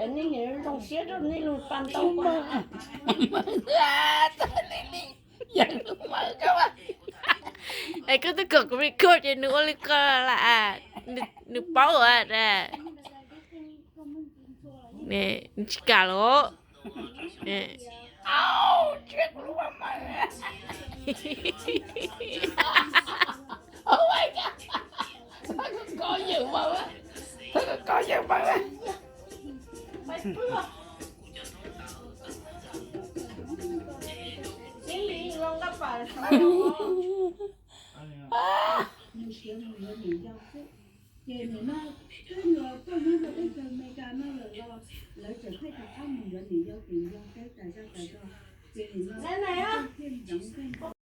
Cov neeg zoo siab rau nej lug pab tau mas. Yawg lug mas koj. Es koj twb kom kuv record ces nws ua li ko lawm, nws paub lawm. Nws tsis kam los.